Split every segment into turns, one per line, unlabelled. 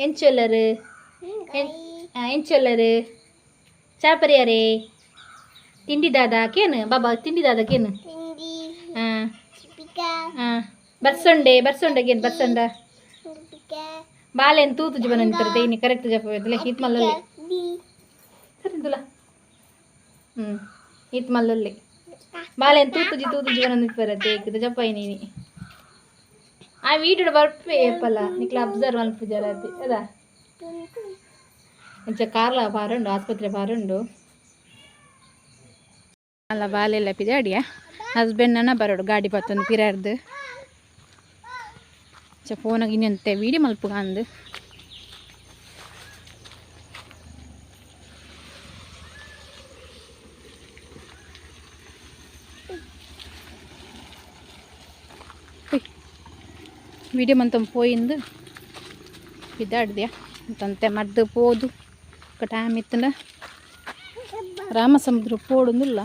ಎಂಚೊಲ್ಲರು? ಎಂಚೊಲ್ಲರು? ಚಾಪರಿಯಾರೇ? ತಿಂಡಿ ದಾದ ಕೇನು ಬಾಬಾ, ತಿಂಡಿ ದಾದ ಕೇನು? ಹಾಂ ಹಾಂ, ಬರ್ಸೊಂಡೆ ಬರ್ಸೊಂಡೆ ಕೇನು ಬರ್ಸೊಂಡ. ಬಾಲೆನ್ ತೂತು ಜೀವನ ನಿಂತಿರುತ್ತೆ ಇನ್ನು ಕರೆಕ್ಟ್ ಜಪ ಹಿತ್ ಮಲ್ಲಲ್ಲಿ ಸರಿ ತುಲ. ಹ್ಞೂ, ಹಿತ್ ಮಲ್ಲಲ್ಲಿ ಬಾಲೆನ್ ತೂತುಜಿ ತೂತು ಜೀವನ ನಿಂತಿರುತ್ತೆ ಏಕದ ಜಪ್ಪ ನೀನಿ. ಆ ವೀಡಿಯೋ ಬರ್ಪೆ ಏಪಲ್ಲ ನಿಕ್ಲ ಅಬ್ಸರ್ವ್ ಮಲ್ಪುಜಾರತಿ ಅದ. ಇಂಚ ಕಾರ್ಲ ಬಾರುಂಡು, ಆಸ್ಪತ್ರೆ ಬಾರುಂಡು ಅಲ್ಲ. ಬಾಲೆಲ್ಲ ಪಿದಾಡಿಯ ಹಸ್ಬೆಂಡ್ ನನ್ನ ಬರೋಡು ಗಾಡಿ ಬತ್ತೊಂದು ಪಿರಾರ್ದು ಚ ಫೋನಾಗ ಇನ್ನಂತೆ ವೀಡಿಯೋ ಮಲ್ಪುಗ ಅಂದು. ವೀಡಿಯೋ ಮಂತಂ ಪೋಯಿಂದು ಪಿದಾಡ್ದ್ಯಾ ತಂತೆ ಮದ್ದು ಪೋದು ಟೈಮ್ ಇತ್ತಂಡ ರಾಮಸಮುದ್ರ ಪೋಡುಂದಿಲ್ಲ.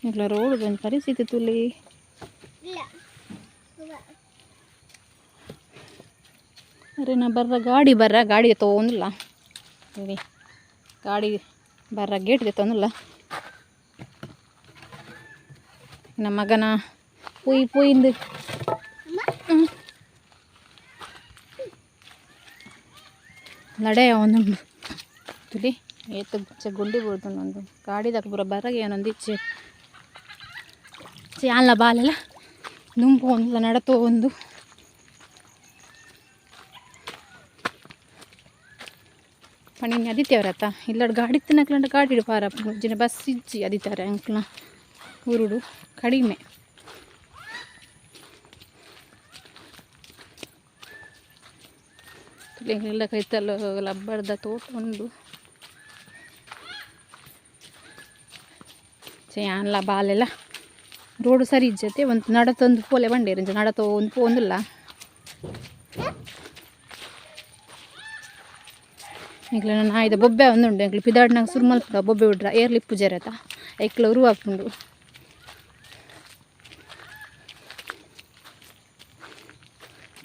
ಇట్లా రోడ్డు కొంచెం పరిస్థితి తులి. ಅರೆ ನಾ ಬರ್ರ ಗಾಡಿ ಬರ್ರ ಗಾಡಿ ತೊಗೊಂದಿಲ್ಲ. ಸರಿ, ಗಾಡಿ ಬರ್ರ ಗೇಟ್ ತೊಂದಿಲ್ಲ. ನಮ್ಮ ಮಗನ ಪುಯ್ ಪುಯಿಂದು ಲಡೆ ಒಂದುಂಡು ತುಲಿ. ಏತ್ ಗುಂಡಿ ಬೀಳ್ತುಂಡು ಒಂದು ಗಾಡಿದಾಗ ಪೂರ ಬರಗೆ ಏನೊಂದು ಇಚ್ಚೆ ಅಲ್ಲ. ಬಾಲೆಲ್ಲ ನುಂಪು ಒಂದುಲ ನಡತೋ ಒಂದು ಪಣಿನಿ ಅದಿತ್ಯವರತ್ತ ಇಲ್ಲಡ್ ಗಾಡಿ ತಿನ್ನಕ್ಲಂಡ ಗಾಡಿ ಪಾರ ಜಿನ ಬಸ್ ಇಜ್ಜಿ ಅದಿತ್ತಾರೆ ಅಂಕ್ಲ ಊರುಡು ಕಡಿಮೆ. ಎಲ್ಲ ಕೈತಲ್ ಲಬ್ಬರ್ದ ತೋಟ ಉಂಡು. ಯಾನ್ಲ ಬಾಲೆಲ್ಲ ರೋಡ್ ಸರಿ ಇಜ್ಜತೆ ಒಂದು ನಡತೊಂದು ಪೋಲೆ ಬಂಡೇರು ಇಂಚ ನಡತೋ ಒಂದು ಪೋಂದುಲ್ಲ. ಎಂಕ್ಲ ನಾಯಿದ ಬೊಬ್ಬೆ ಒಂದುಂಡು. ಎಂಕ್ಲು ಪಿದಾಡ್ನಾಗ ಸುರು ಮಲ್ಪುಗ ಬೊಬ್ಬೆ ಬಿಡ್ರ ಏರ್ಲಿ ಪೂಜಾರತ ಐಕ್ಲ ಉರು ಆಪುಂಡು.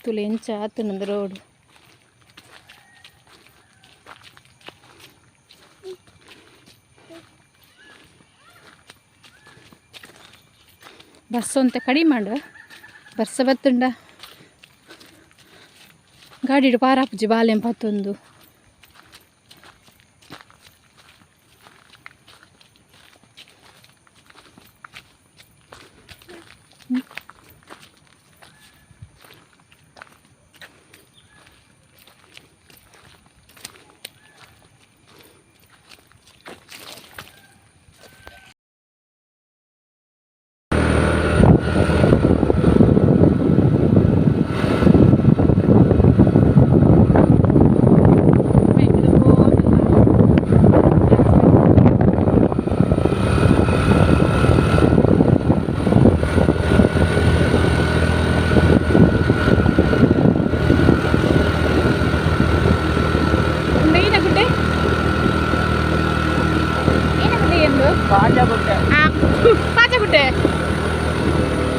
ತುಲೆ ಎಂಚ ಆತುಂಡು ರೋಡ್. ಬಸ್ ಒಂತೆ ಕಡಿಮೆ ಮಾಡು ಬರ್ಸ ಬತ್ತುಂಡ ಗಾಡಿಡ್ ಪಾರಾಪುಜಿ ಬಾಲೆಂ ಪತ್ತೊಂದು. ಗುಡ್ಡೆ ಏನ ಗುಡ್ಡೆ ಎಂದು ಪಾಚಗುಡ್ಡೆ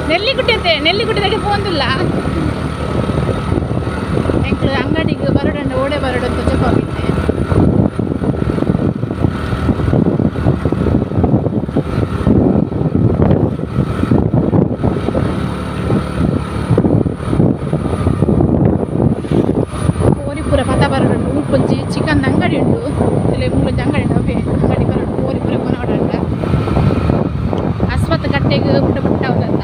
ನೆಲ್ಲಿಗುಡ್ಡೆ ಅಂತೆ. ನೆಲ್ಲಿಗುಡ್ಡೆದಾಗೆ ಪೋಂದಿಲ್ಲ. ಎಂಕ್ಲು ಅಂಗಡಿಗೆ ಬರೋಡಂಡ ಓಡೆ ಬರೋಡು ಅಂತ ಜಪಾವಿದ್ದೆ. ಕೋರಿ ಪೂರ ಪತ ಬರೋಡು. ಮುಲ್ಪೊಂಜಿ ಚಿಕನ್ ಅಂಗಡಿ ಉಂಟು ಇಲ್ಲಿ. ಮೂಲೊಂಜಿ ಅಂಗಡಿ ಉಂಟು, ಅವೇ ಅಂಗಡಿ ಬರೋಡು. ಕೋರಿ ಪೂರ ಕೊನೊಡಂಡ ಅಸ್ವತ್ ಕಟ್ಟೆಗೆ ಪುಟ್ಟ ಪುಟ್ಟ ಉಂದಂತ.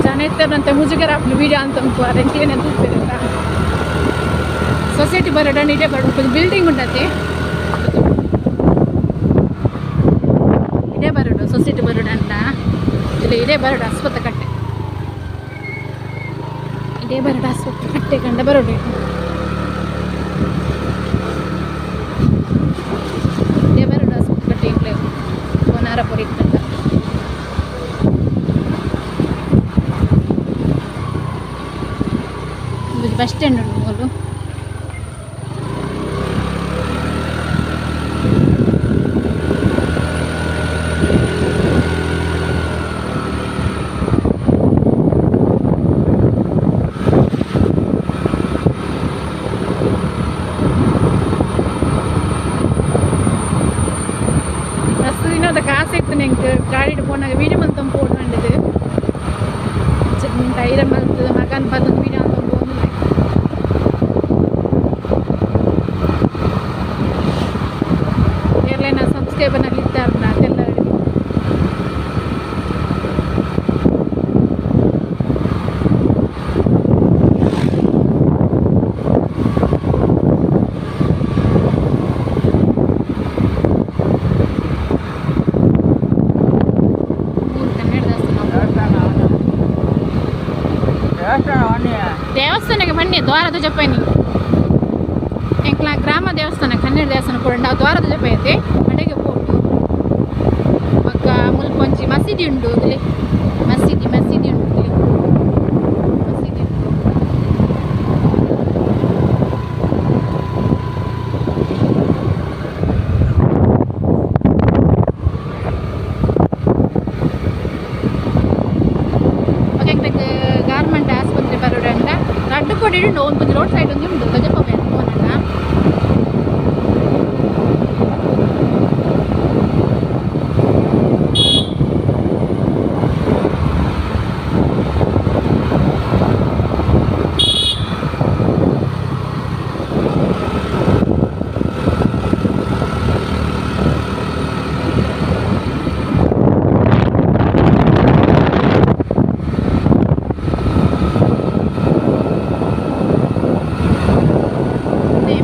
ಜನ ಇತ್ತಾರಂತೆ ಮುಜುಗರ ಆಪುಂಡು ವೀಡಿಯೋ ಅಂತ ಎಂಕ್ಲೇನೆ ತೂಪೆರ್. ಸೊಸೈಟಿ ಬರೋಡ ಇಡೇ ಬರೋಡು ಒಂಜಿ ಬಿಲ್ಡಿಂಗ್ ಉಂಡತೆ. ಇಡೇ ಬರೋಡು ಸೊಸೈಟಿ ಬರೋಡು ಅಂತ ಇಲ್ಲ. ಇಡೇ ಬರೋಡು ಅಸ್ವತ್ತ ಕಟ್ಟೆ, ಇಡೇ ಬರೋಡು ಅಸ್ವತ್ತ ಕಟ್ಟೆ ಕಂಡ ಬರೋಡು. ಇಡೇ ಬರೋಡು ಅಸ್ವತ್ತ ಕಟ್ಟೆ. ಇಂಕ್ಲೆ ಪೋನಾರ ಪೊರಿ ಇತ್ತಂಡ. ಬಸ್ ಸ್ಟ್ಯಾಂಡ್ ಉಂಡು ಮೂಲು. ಮಸ್ತ್ ದಿನದ ಕಾಸು ಇತ್ತು ನೆಂಕ್ ಗಾಡಿಡ್ ಪೋನಾಗ ವೀಡಿಯೋ ಮಲ್ತೊಂದು ಪೋಡು ಪಂಡುದು ಧೈರ್ಯ ಮಲ್ತು ಮಗನ್ ಪತ್ತೊಂದು ವೀಡಿಯೋ ಮಲ್ತೊಂದು ಪೋಂದಿಲ್ಲ. ಏರ್ಲೈನ ಸಬ್ಸ್ಕ್ರೈಬರ್ ಇತ್ತಾರೆ ಅದೆಲ್ಲ. ದೇವಸ್ಥಾನಕ್ಕೆ ಬನ್ನಿ ದ್ವಾರದ ಜಪ್ಪನಿ ಎಂಕ್ಲ ಗ್ರಾಮ ದೇವಸ್ಥಾನ ಕನ್ನಡ ದೇವಸ್ಥಾನ ಕೂಡ ಉಂಡು. ಆ ದ್ವಾರದ ಜಪ್ಪ ಐತೆ ಅಡೆಗೆ ಪೋಟು ಬೊಕ್ಕ ಮುಲ್ಪ ಒಂಜಿ ಮಸೀದಿ ಉಂಡು ಇಲ್ಲಿ ಮಸೀದಿ ಮಸೀದಿ ಉಂಡು ಇಲ್ಲಿ ಮಸೀದಿ ಉಂಡು. ಬೊಕ್ಕ ಎಂಕ್ಲೆಗ್ ಗಾರ್ಮೆಂಟ್ ಆಸ್ಪತ್ರೆ ಬರೋಡಂಡ ರಡ್ಡು ಕೊಡಿ ಉಂಡು ಒಂದು ರೋಡ್ ಸೈಡ್ ಒಂದು ಉಂಡು ಗಜಪ್ಪ ಫೋನಣ್ಣ.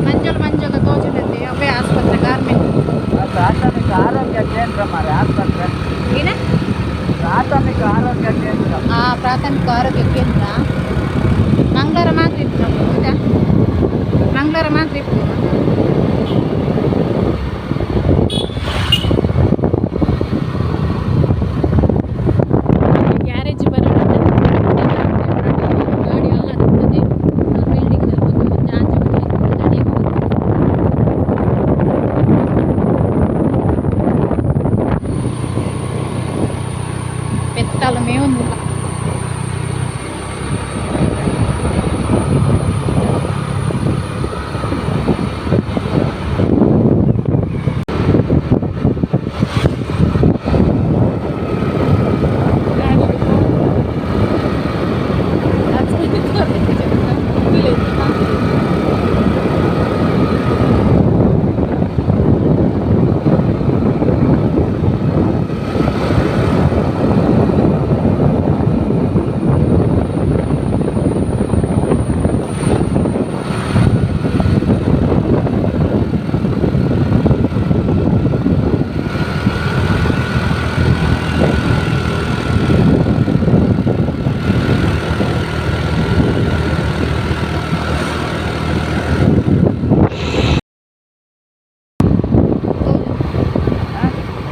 ಮಂಜೋಲ್ ಮಂಜೋಲ ತೋಜುಂಡತೆ ಅವೇ ಆಸ್ಪತ್ರೆ ಗಾರ್ಮೆಂಟ್.
ಪ್ರಾಥಮಿಕ ಆರೋಗ್ಯ ಕೇಂದ್ರ ಮಾರೆ ಆಸ್ಪತ್ರೆ.
ಏನ?
ಪ್ರಾಥಮಿಕ ಆರೋಗ್ಯ ಕೇಂದ್ರ.
ಆ ಪ್ರಾಥಮಿಕ ಆರೋಗ್ಯ ಕೇಂದ್ರ ಮಂಗಳವಾರ ಮಾತ್ರ ಇತ್ತು ನಮ್ದು, ಹೌದಾ? ಮಂಗಳವಾರ ಮಾತ್ರ ಇತ್ತು. ಗ್ಯಾರೇಜ್ ಬರೋಣ ಗಾಡಿ ಎಲ್ಲ ಇರ್ತದೆ ಬಿಲ್ಡಿಂಗ್ ಪೆತ್ತಲ ಮೇವೊಂದಿಲ್ಲ.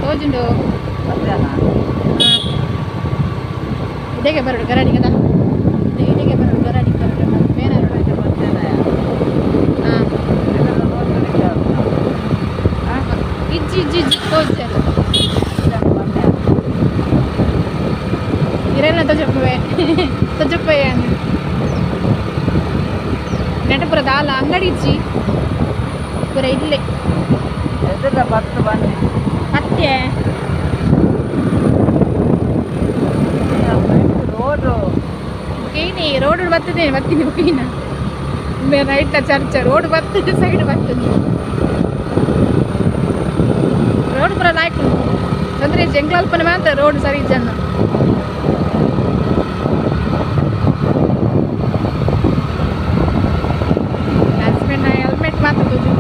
ತೋಜುಂಡು ಇಡೆಗೆ ಬರೋಡು ಗರಾಡಿ ಕದಾ ಇಡೆಗೆ ಬರೋಡು ಗರಾಡಿ ಬರೋಡು ಮೇನ ಹಾಂ ಇಜ್ಜಿ ಇಜ್ಜಿ ಇಜ್ಜಿ ತೋಜಾರು ಇರೆಲ್ಲ ತೋಜಪ್ಪವೆ ತೋಜಪ್ಪಯ್ಯ ನೆಟಪುರ ದಾಲ ಅಂಗಡಿ ಇಜ್ಜಿ ಪೂರ ಇಲ್ಲೇ
ಪತ್ತು ಬನ್ನಿ
ಮತ್ತೆ
ರೋಡು
ಬುಕೈನಿ ರೋಡ್ ಬರ್ತದೆ ಬತ್ತೀನಿ ಬುಕೈನ ರೈಟ್ ಚರ್ಚ ರೋಡ್ ಬರ್ತದೆ ಸೈಡ್ ಬರ್ತದೆ ರೋಡ್ ಪೂರ ಲಾಯ್ಕ್ ಅಂದರೆ ಜಂಗ್ಲಾಲ್ಪನೆ ಮಾತ್ರ ರೋಡ್ ಸರಿ ಜನ. ಹಸ್ಬೆಂಡ್ ಹೆಲ್ಮೆಟ್ ಮಾತ್ರ ತೋಜು.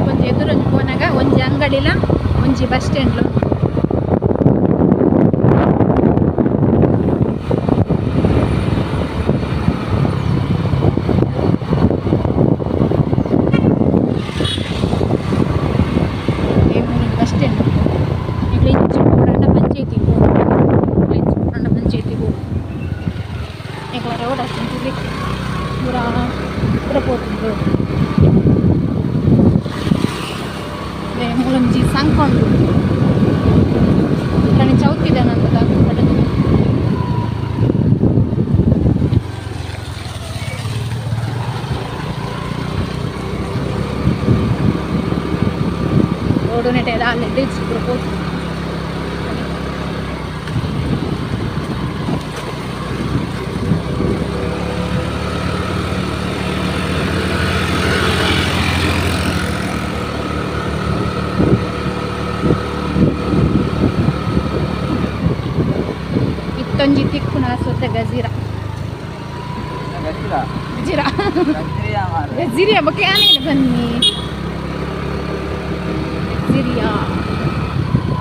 ಒಂಜಿ ಎದುರೊಂಜಿ ಪೋನಾಗ ಒಂಜಿ ಅಂಗಡಿಲ ಒಂಜಿ ಬಸ್ ಸ್ಟ್ಯಾಂಡ್ಲ. ಸಂಕೊಂಡು ಕಣಿ ಚೌತಿದೆ ನಂದು ಪಡೆದು. ರೋಡು ನೆಟೆ ಅಲ್ಲೇ ಪೂರ ಪೋತು. ಇತ್ತೊಂಜಿ ತಿಕ್ಕುನ ಆಸ್ಪತ್ರೆ ಗಜೀರ.
ಗಜ್ಜಿರ.
ಗಜೀರ.
ಗಜ್ಜಿರಿಯ ಮಾರ್ರೆ.
ಗಜೀರಿಯ ಬಗ್ಗೆ ಏನೇನು ಬನ್ನಿ ಗಜೀರಿಯಾ.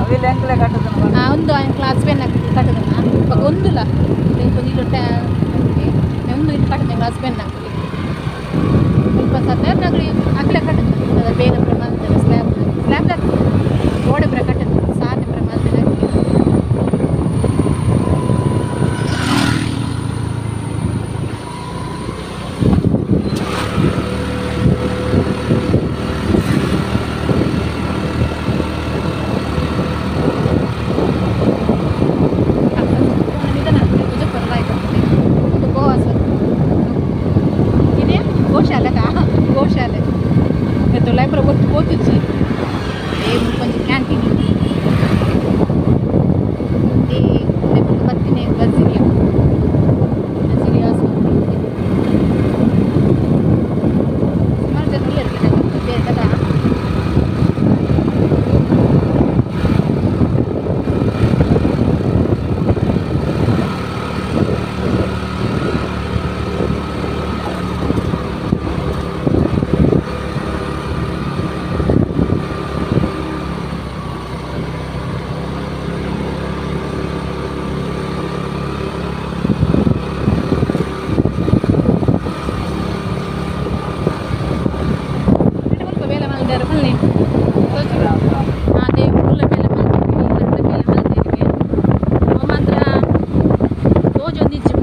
ಅವಿಲ್ ಎಂಕ್ಲೆ ಕಟ್ಟುದನ ಬನ್ನಿ.
ಆ, ಒಂದು ಕ್ಲಾಸ್ ಪೆನ್ ಕಟ್ಟದನ್ನ ಬೊಕ ಒಂದುಲ ಒಂಜಿ ಒಂದು ಇದು ಕಟ್ಟದ ಕ್ಲಾಸ್ ಪೆನ್ ಹಾಕಲಿ ಸ್ವಲ್ಪ ಸತ್ತಾರ್ ಅಕ್ಲೆ ಕಟ್ಟದ ಬೇರೆ ಪ್ರಮಾಣದ ಸ್ಲ್ಯಾಬ್ ಸ್ಲ್ಯಾಬ್ ಗೋಡೆ ಪೂರ ಕಟ್ಟದ ಸಾಧನೆ ಪ್ರಮಾಣದ. ಇದೆ ಗೋಶಾಲೆ, ಗೋಶಾಲೆ ತುಲಾಯಿ ಪೂರ ಒತ್ತು ಪೋತುಜಿ. ಏ ಒಂಜಿ ಕ್ಯಾಂಟೀನ್ ಒಂಜಿ ಬತ್ತಿನ ಗಜಿರಿಯ ಗಜಿರಿಯ. ಸುಮಾರು ಜನ ಉಲ್ಲೆರ್ ಬೇರೆ ಕಥಾ. ಮುಲ್ಪ ಬೇಲೆ ಮಲ್ದಾರ ಪಲ್ಲೆ. ಅದೇ ಮುಲ್ಲ ಬೇಲೆ ಮಲ್ತಿದ್ವಿ, ಇಲ್ಲದ ಬೇಲೆ ಮಲ್ತಿದ್ವಿ. ಅವ ಮಾತ್ರ ತೋಜೊಂದಿಜ್ಜಿ.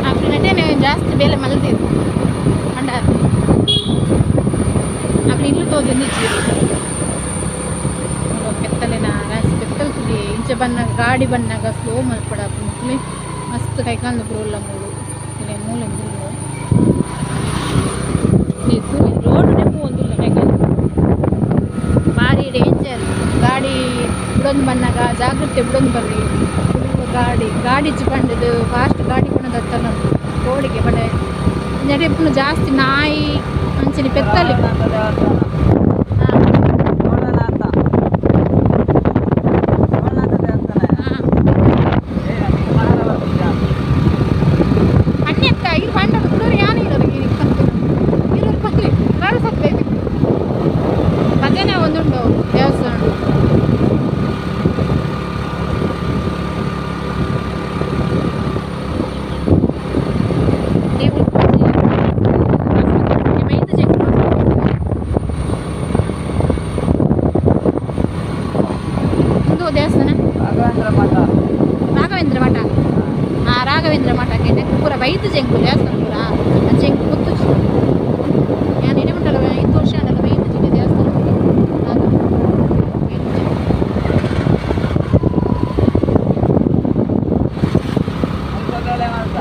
ಅಕ್ಲೆನಟೇನೆ ಜಾಸ್ತಿ ಬೇಲೆ ಮಲ್ತಿದ್ದು ಅಂಡ ಅಕ್ಲೆ ಇಲ್ಲು ತೋಜೊಂದಿಜ್ಜಿ. ಪೆತ್ತಲೆನ ರಾಸಿ ಪೆತ್ತಲ್ ತುಲಿ. ಇಂಚ ಬನ್ನಾಗ ಗಾಡಿ ಬನ್ನಾಗ ಸ್ಲೋ ಮಲ್ಪಡ ಮುಕ್ಲಿ. ಮಸ್ತ್ ಕೈಕಾಲು ಪೂರ ಮೂಲು ಇಲ್ಲಿ ಮೂಲೆ ಮೂಲು ರೋಡ್ ನೆಪ್ಪು ಒಂದುಲ್ಲ ಕೈಕಾಲು. ಭಾರಿ ಡೇಂಜರ್. ಗಾಡಿ ಬುಡೊಂದು ಬನ್ನಾಗ ಜಾಗ್ರತೆ ಬುಡೊಂದು ಬರ್ರಿ. ಫುಲ್ ಗಾಡಿ ಗಾಡಿ ಪಂಡದು ಫಾಸ್ಟ್ ಗಾಡಿ ಕೊಣದತ್ತನ ರೋಡಿಗೆ ಬಡ ನೆಡೆಪುನು ಜಾಸ್ತಿ ನಾಯಿ ಅಂಚನೆ ಪೆತ್ತಲ್ಲಿ.
ಚೋಳನಾಥ ದೇವಸ್ಥಾನ.
ಹಾಂ.
ಚೋಳನಾಥ. ಚೋಳನಾಥ ದೇವಸ್ಥಾನ.
ಹಾಂ.
ಏ, ನಿಂಗೆ ಮಾರ ಬರ್ತಿದ್ಯಾ?
ಅಣ್ಣೆತ್ತ ಇರು ಪಂಡ ಕುಡೋರು ಯಾರು ಇರೋರು ಇರೋರು ಪಲ್ಲಿ ಬಾರ ಸತ್ತ ಭಜನೆ ಒಂದುಂಡು ದೇವಸ್ಥಾನ. దేవుడు ఏమైంది చెప్పు. ಒಂದು ದೇವಸ್ಥಾನ.
ರಾಘವೇಂದ್ರ ಮಠ.
ರಾಘವೇಂದ್ರ ಮಠ. ಆ ರಾಘವೇಂದ್ರ ಮಠಕ್ಕೆ ಪೂರ ಬೈದು ಜೆಂಕು ದೇವಸ್ಥಾನ ಪೂರ ಜೆಂಕು ಗೊತ್ತು. ನಾನು ಎಡೆ ಉಂಟಲ್ಲ 5 ವರ್ಷ ಅಂಡಲ್ಲ ಬೈದು ಜಿಲ್ಲೆ ದೇವಸ್ಥಾನ ರಾಘವೇಂದ್ರ.
ಮುಲ್ಪ ಬೇಲೆ ಮಲ್ತ.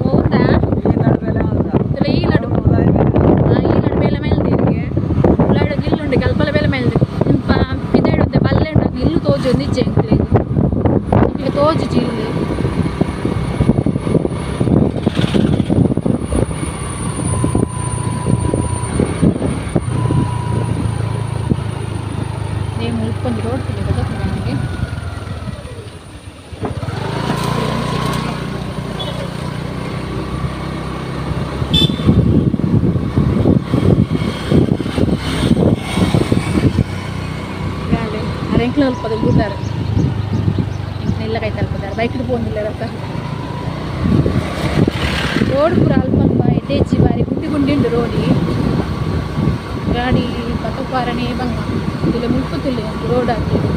ಹೌದಾ?
ಈ ನಡು ಬೇಲೆ ಮಲ್ತ.
ಈ ಲಡು.
ಉಲಾಯಿ ಬೇಲೆ.
ಈ ನಡು ಬೇಲೆ ಮೇಲ್ದಿರಿಗೆ ಉಳ್ಳಾಡ ಇಲ್ಲುಂಡು ಕಲ್ಪಲ ಬೇಲೆ ಮೇಲ್ದಿ ನಿಮ್ಮ ಪಿದಾಡುಂತೆ ಬಲ್ಲೆ ಉಂಟು. ಇಲ್ಲು ತೋಜು ಒಂದಿಜ್ಜೆ ಎಂಕ್ಲೆಗ್ ಈಗ ತೋಜುಜಿ ಇಲ್ಲಿ. ನೇ ಮುಲ್ಪೊಂಜಿ ರೋಡ್ ಗೊತ್ತಾಗ್ತದೆ ನನಗೆ. ಅರೆಂಕ್ಲ ಅಲ್ಪದ ಬೂದಾರೆ ಎಲ್ಲ ಕೈ ತಲುಪದಾರೆ. ಬೈಕ್ ಪೋಂದಿಲ್ಲ ರಕ್ಕ. ರೋಡ್ ಪೂರ ಅಲ್ಪ ಅಲ್ಪ ಎಡ್ಡೆಜ್ಜಿ, ಬಾರಿ ಗುಂಡಿ ಗುಂಡಿ ಉಂಡು ರೋಡಿ. ಗಾಡಿ ಪತಪಾರನೆ ಬಂಗ ತುಲೆ ಮುಲ್ಪ ತುಲೆ ಒಂದು ರೋಡ್ ಆಗ್ತದೆ.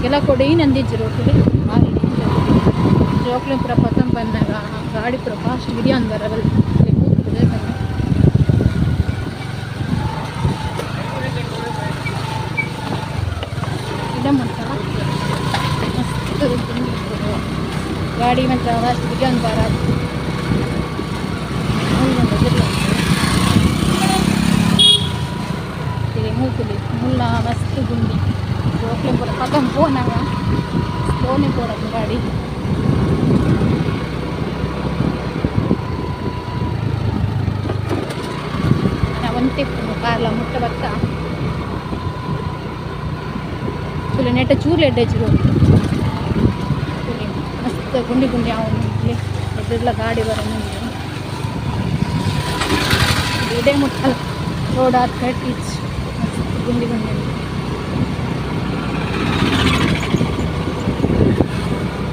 ಕೆಲ ಕೊಡೆ ನಂದಿಜ್ಜಿ ರೋಡ್ ತುಲೆ. ಭಾರಿ ಡೇಂಜರ್. ಜೋಕ್ಲೆ ಪೂರ ಪತಂ ಬಂದಾಗ ಗಾಡಿ ಪೂರ ಫಾಸ್ಟ್ ಗಿಡಿ ಅಂದ್ ಬರಬಲ್. ಗಾಡಿ ಮಾತ್ರ ಫಸ್ಟ್ ಒಂದು ಬಾರ ಮೂಕುಲಿ ಮುಲ್ಲ ಮಸ್ತ್ ಗುಂಡಿ. ಜೋಕ್ಲೆ ಪೂರ ಪತಂ ಪೋನಾಗ ಸ್ಲೋನೆ ಪೋಡದು ಗಾಡಿ. ಒಂತೆ ಕಾರ್ಲ ಮುಟ್ಟ ಬತ್ತ ಚೂಲೆ ನೆಟ್ಟ ಚೂರು ಎಡ್ಡೆ ಚೂರು ಮಸ್ತ್ ಗುಂಡಿ ಗುಂಡಿ ಅವನು ಎದುರ್ಲ ಗಾಡಿ ಬರೋನು. ಇದೇ ಮುಟ್ಟಲ್ಲ ರೋಡ್ ಆತ್ ಕಟ್ಟಿಚ್ ಮಸ್ತ್ ಗುಂಡಿ ಗುಂಡಿ ಉಂಟು.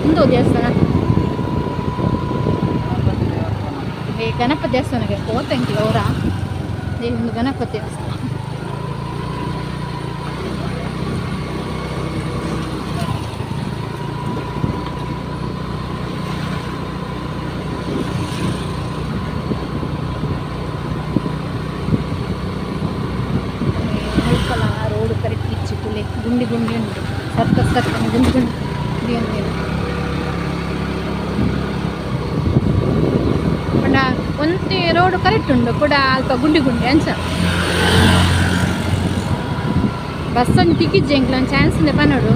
ಉಂದು ದೇವಸ್ಥಾನ.
ಗಣಪತಿ ದೇವಸ್ಥಾನ.
ಈ ಗಣಪತಿ ದೇವಸ್ಥಾನಕ್ಕೆ ಹೋತಂಕಿಲ್ಲ ಅವರ. ಒಂದು ಗಣಪತಿ ದೇವಸ್ಥಾನ. ಮುಲ್ಪಲ ರೋಡ್ ಕರೆಕ್ಟ್ ಇಚ್ಚಿ ತುಲೆ ಗುಂಡಿ ಗುಂಡಿ ಉಂಟು. ಸರ್ಕ ಸರ್ಕ ಗುಂಡಿ ಗುಂಡಿ ಗುಂಡಿ ಉಂಟು. ಪಂಡ ಒಂತೆ ರೋಡ್ ಕರೆಕ್ಟ್ ಉಂಟು ಕೂಡ, ಅಲ್ಪ ಗುಂಡಿ ಗುಂಡಿ ಅಂಚ. ಬಸ್ ಒಂದು ತಿಕ್ಕಿಜ್ಜೆ ಎಂಕ್ಲ ಒಂದು ಚಾನ್ಸ್ ಇದೆ ಪನೋಡು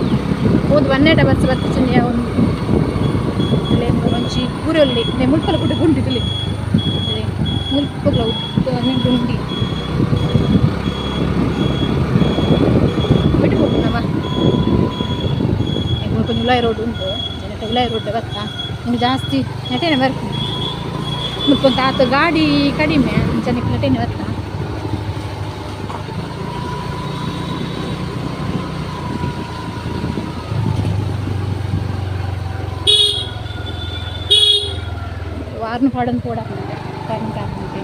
ಹೋದ್ ಒನ್ನೆಟ ಬಸ್ ಬತ್ತಿಚಂಡಿ. ಒಂದು ಒಂಜಿ ಊರಲ್ಲಿ ಮುಲ್ಪಲ ಕೂಡ ಗುಂಡಿ ತುಲೆ ಮುಲ್ಪಗ್ಲ ಗುಂಡಿ ಬಿಟ್ಟು ಹೋಗ್ನವ. కొంచెం ಉಲಾಯಿ ರೋಡ್ ಉಂಟು. ನೆಟ್ಟ ಉಲಾಯಿ ರೋಡ್ ಬತ್ತ ನಿಮ್ಗೆ ಜಾಸ್ತಿ ನೆಟೇನೆ ಬರ್ತೀನಿ. ಮುಲ್ಪ ಆತ ಗಾಡಿ ಕಡಿಮೆ, ಅಂಚ ನೆಟೇನೆ ಬತ್ತ. ವಾರ್ನ ಪಾಡನ್ ಕೂಡ ಕರೆಂಟ್ ಹಾಕುತ್ತೆ.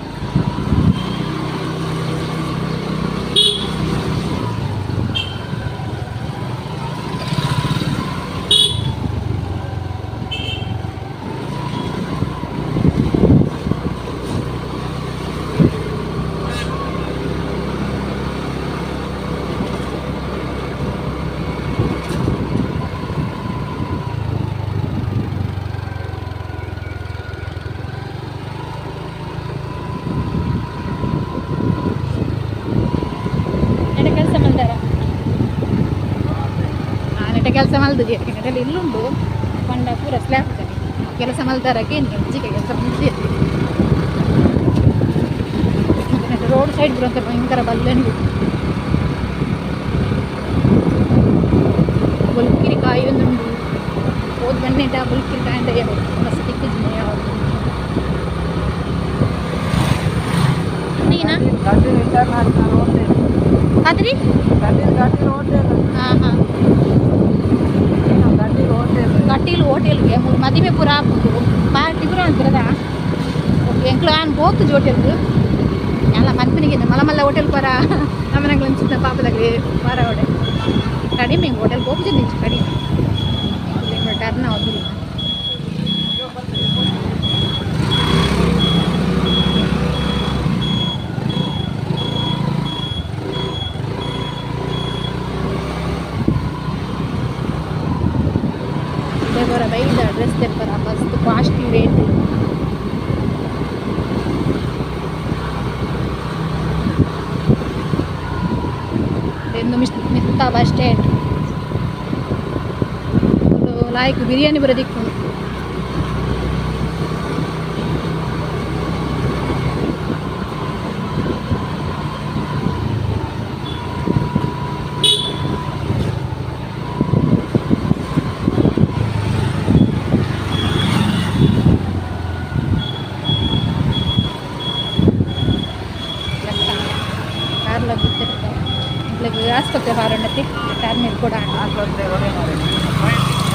ನೆಟ ಕೆಲಸ ಮಲ್ದಾರ. ಆ ನೆಟ ಕೆಲಸ ಮಲ್ದು ನೆಟಲ್ಲಿ ಇಲ್ಲುಂಡು ಪಂಡ ಪೂರ ಸ್ಲ್ಯಾಬ್ ಕೆಲಸ ಮಲ್ದಾರಕ್ಕೆ ಹೆಚ್ಚಿಗೆ ಕೆಲಸ ಮಲ್ದಿ. ರೋಡ್ ಸೈಡ್ ಬರುವಂತ ಭಯಂಕರ ಬಲ್ಲಂಡು ಬೊಲ್ಕಿರಿ ಕಾಯಿ ಒಂದುಂಡು. ಹೋದ್ ಬನ್ನೆಟ ಬೊಲ್ಕಿರಿ ಕಾಯಿ ಅಂತ ಮಸ್ತ್ ತಿಕ್ಕಿಜ್ಜಿ ಯಾವುದು ನೀನಾ?
Kateel international hotel.
Kadri.
Kateel, Kateel hotel.
ಹಾಂ ಹಾಂ.
ಕಟೀಲ್ ಹೋಟೆಲ್.
ಕಟೀಲ್ ಹೋಟೆಲ್ಗೆ ಮೂರು ಮದಿಮೆ ಪೂರ ಆಪುಂಡು, ಪಾರ್ಟಿ ಪೂರ ಅಂತಿರದ. ಎಂಕ್ಲು ಆನ್ ಪೋತು ಹೋಟೆಲ್ಗೆ ಎಲ್ಲ ಮನ್ಪನಿಗೆ ಮಲ್ಲ ಮಲ್ಲ ಹೋಟೆಲ್ ಪರ ನಮ್ಮನಂಗ್ಲ ಅನ್ಸುತ್ತೆ ಪಾಪದಾಗಲಿ ವಾರ ಒಡೆ ಕಡಿಮೆ ಹೋಟೆಲ್ ಹೋಗ್ತಿದ್ದೆ ಕಡಿಮೆ. ಟರ್ನ್ ಆಗೋದಿಲ್ಲ. ಬರ ಬೈದ ಡ್ರೆಸ್ ತೆಪ್ಪರ ಮಸ್ತ್ ಕಾಸ್ಟ್ಲಿ ರೇಟ್. ಎಂದು ಮಿಸ್ ಮಿತ್ತ ಬಸ್ ಸ್ಟ್ಯಾಂಡ್ ಲಾಯ್ಕ್ ಬಿರಿಯಾನಿ ಬರೋದಿಕ್ಕು. ಕಾರ್ಲ ಗೊತ್ತಿರ್ತಾರೆ ಆಸ್ಪತ್ರೆ ಹಾರಣ್ಣತಿ ಟರ್ಮಿಲ್ ಕೂಡ.
ಆಸ್ಪತ್ರೆ ಒಡೆ ಮಾರೆ.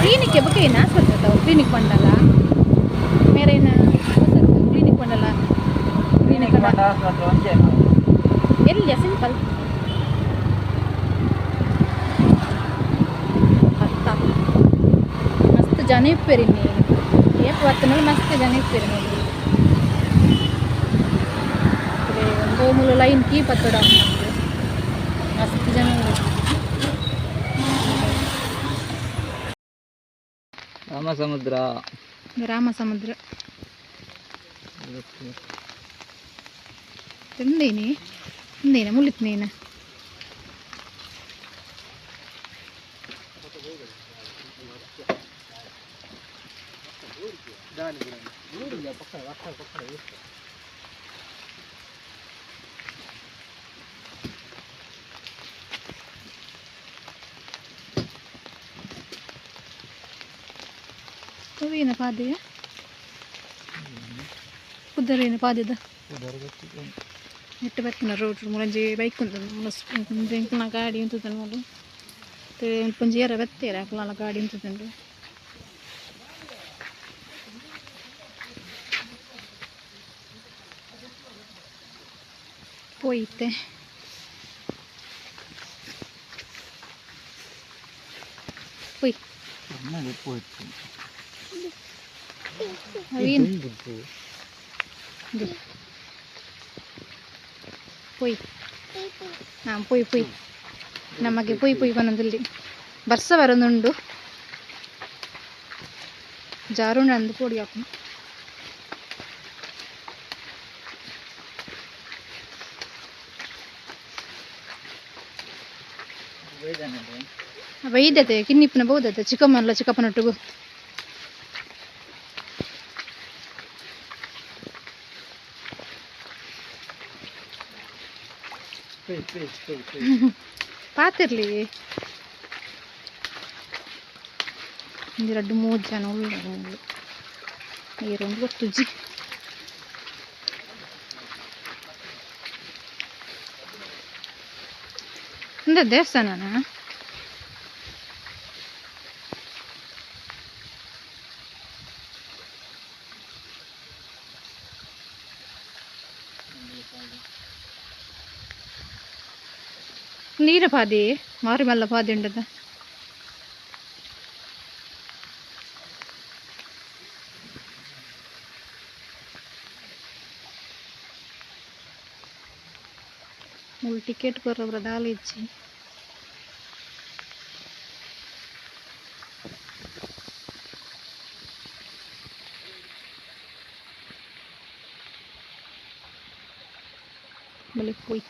ಕ್ಲಿನಿಕ್ ಬೊಕ್ಕ ಏನು ಆಸ್ಪತ್ರೆ ತಾವು ಕ್ಲಿನಿಕ್ ಬಂಡಲ್ಲ ಮೇರೆ ಏನು ಕ್ಲಿನಿಕ್ ಬಂಡಲ್ಲ.
ಕ್ಲಿನಿಕ್ ಬಂಡ ಆಸ್ಪತ್ರೆ ಒಂಜೇ.
ಎಲ್ಲಿ ಸಿಂಪಲ್ ಭತ್ತ ಮಸ್ತ್ ಜನ ಇಪ್ಪೇರಿ ನೀ ಏಪ ಬತ್ತನಲ್ಲಿ ಮಸ್ತ್ ಜನ ಇಪ್ಪೇರಿ ನೋಡಿ. ಒಂದು ಮೂಲು ಲೈನ್ ಕೀಪ್ ಹತ್ತಡ ಮಸ್ತ್ ಜನ ಉಲ್ಲೆರ್.
ರಾಮಸಮುದ್ರ.
ರಾಮ ಸಮುದ್ರ ತಿಂದೇನಿ ತಿಂದೇನೆ ಮುಳ್ಳಿತ್ನೇನ ಹೂವಿನ ಪಾದೆಯ ಕುದುರೆನ ಪಾದೆದ ನೆಟ್ಟು ಬತ್ತಿನ ರೋಡ್ ಮುಳಂಜಿ ಬೈಕ್ ಉಂಟು ಗಾಡಿ ಉಂಟು ಮೂಲು ಒಂಜಿ ಏರ ಬತ್ತೇರ ಅಕ್ಲಾಲ ಗಾಡಿ ಉಂಟುಂಡು ಪೋಯಿತ್ತೆ ಪೋಯ್ ಅವೇನು ಪೊಯ್ ಹಾಂ ಪೊಯ್ ಪೊಯ್ ನಮಗೆ ಪೊಯ್ ಪೊಯ್ ಪನೊಂದುಲ್ಲಿ ಬರ್ಸ ಬರೊಂದುಂಡು ಜಾರುಂಡು ಅಂದ್ ಪೊಡಿ ಆಪುಂಡು ಬೈದತೆ ಕಿನ್ನಿಪ್ಪನ ಬೋದತೆ ಚಿಕ್ಕಮ್ಮನಲ್ಲ ಚಿಕ್ಕಪ್ಪನೊಟ್ಟಿಗೂ ಪಾತಿರ್ಲಿ ಒಂಜಿ ರಡ್ಡ್ ಮೂಜಿ ಜನ ಉಲ್ಲೆರ್ ಮೂಲು ಏರ್ ಉಂಡು ಗೊತ್ತುಜ್ಜಿ ಉಂದು ದೇವಸ್ಥಾನನಾ ನೀರ ಪಾದಿ ಮಾರಿ ಮಲ್ಲ ಪಾದಿ ಉಂಡದ ಮೂಲು ಟಿಕೆಟ್ ಕೊರ್ರಬ್ರ ದಾಲ ಇಜ್ಜಿ ಬಲೆ ಪೋಯ್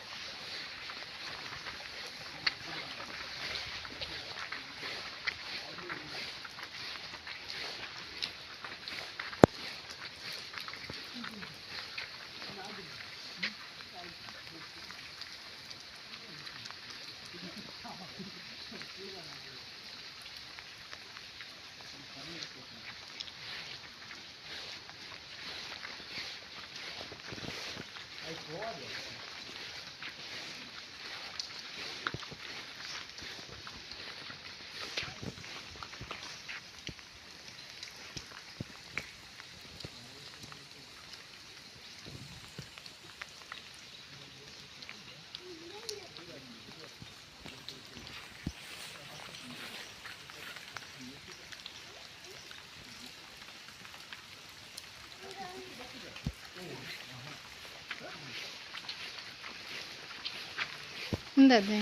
ಉಂದದೆ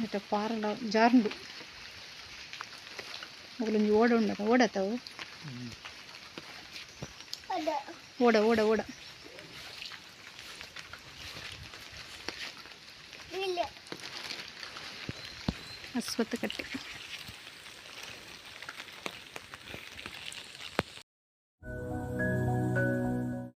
ಇತ್ತ ಪಾರಲ ಜಾರುಂಡು ಅಗಲೊಂಜಿ ಓಡ ಉಂಡತ ಓಡತವು ಓಡ ಓಡ ಓಡ ಅಶ್ವತ್ಥ ಕಟ್ಟೆ.